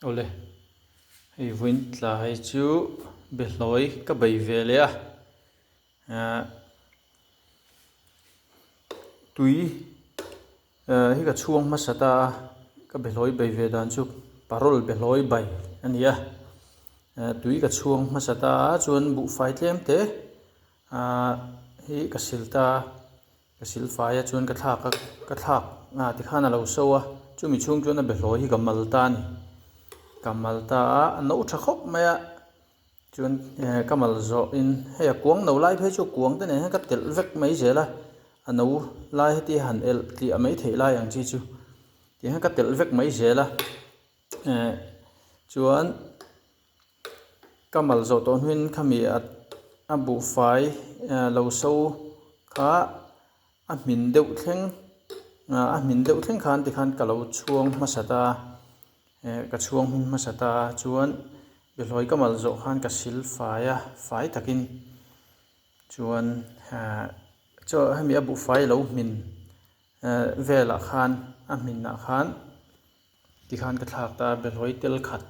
Awle, hei vawiin tlai chu behlawi ka bei ve leh a, ahh tui ahh hi ka chhuang hmasa ta a, ka behlawi bei ve dan chu parol behlawi bai a ni a, ahh tui ka chhuang hmasa ta a chuan buhfai tlem te ahh hi ka sil ta a. Ka sil fai a chuan ka thlak a ka thlak a tikhan a lo so a chumi chhung chuan a behlawi hi ka mal ta a ni ka mal ta a a no tha khawp mai a chuan eh ka mal zawh in hei a kuang no lai phei chu kuang te nen hian ka telh vek mai zel a a no lai heti han elh tliah mai theih lai ang chi chu tiang hian ka telh vek mai zel a eh chuan. Ka mal zawh tawh hnuin khami a buhfai lo so kha a hmin deuh thleng a hmin deuh thleng khan tikhan ka lo chhuang hmasa ta a ka chhuang hmin hmasa ta a chuan behlawi ka mal zawh khan ka sil fai a fai takin chuan chaw hemi a buhfai lo hmin velah khan a hminah khan tikhan ka thlak ta a behlawi tel khat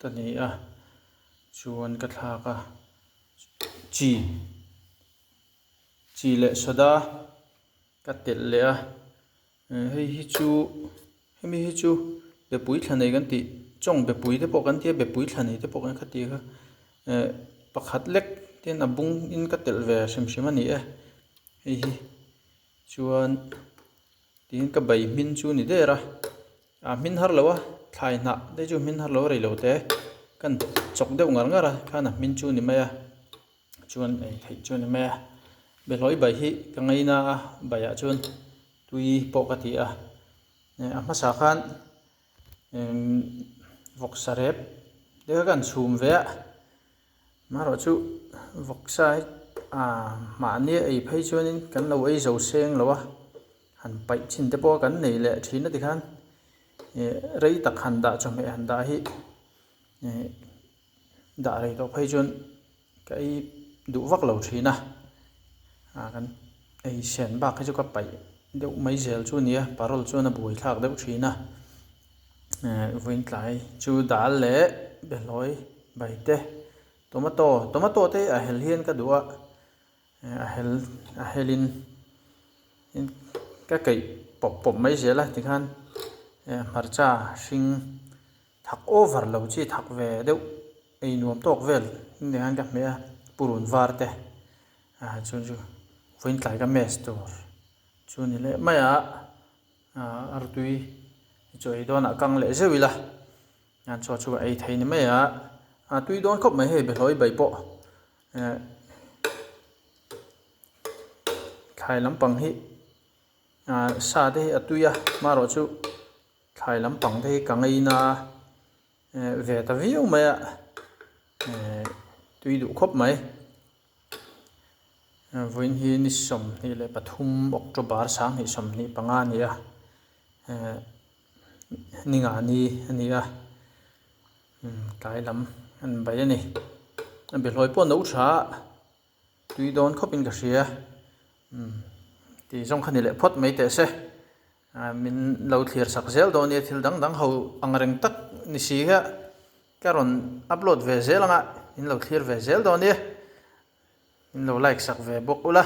ka ni a chuan ka thlak a chi chi leh soda ka telh leh a hei hi chu hemi hi chu bepui thla nei kan tih chawng bepui te pawh kan tia bepui thla nei te pawh kan kha ti kha eh pakhat lek ten a bung in ka telh ve hrim hrim a ni e hei hi chuan tiin ka bai hmin chu ni der a. A hmin har lo a, thlai hnah te chu hmin har lo a rei lo te, kan chawk deuh ngar ngar a, khan a hmin chu ni mai a, chuan ei theih chu ni mai a, behlawi bai hi ka ngaina a, baiah chuan tui pawh ka ti a, a hmasa khan imm vawksa rep te kha kan chhum ve a, amaherawh chu vawksa hi ah mahni a ei phei chuanin kan lo ei zo seng lo a. Han paih chin te pawh kan nei leh thin a tikhan ih rei tak han dah chawhmeh han dah hi ih dah rei tawh phei chuan ka ei duh vak lo thin a ah kan ei sen bak hi chu ka paih deuh mai zel chu a ni a parol chuan a buai thlak deuh thin a eh vawiin tlai chu dal leh behlawi bai te tomato tomato te a hel hian ka duh a. A hel a helin ka keih pawp pawp mai zel a tikhan hmarcha hring thak over lo chi thak ve deuh ei nuam tawk vel nen hian ka hmeh a purun var te ah chu chu vawiin tlai ka mess tur chu ni leh mai a ah artui chaw ei dawnah kang leh zeuh ila. An chaw chu a ei thei ni mai a, a tui dawn khawp mai hei behlawi bai pawh eh thlai lampang hi ah sa te hi a tui a marawh chu thlai lampang te hi ka ngaina eh ve ta viau mai a eh tui duh khawp mai. Vawiin hi ni 23 October 2025 a ni a eh. Ni nga ni a ni a tlai lam an bai a ni a behlawi pawh no tha a tui dawn khawp in ka hria tih zawng kha ni leh phawt mai teh se min lo thlir sak zel dawn nia thil dang dang ho ang reng tak ni si hian ka rawn upload ve zel ang a min lo thlir ve zel dawn nia min lo like sak ve bawk ula.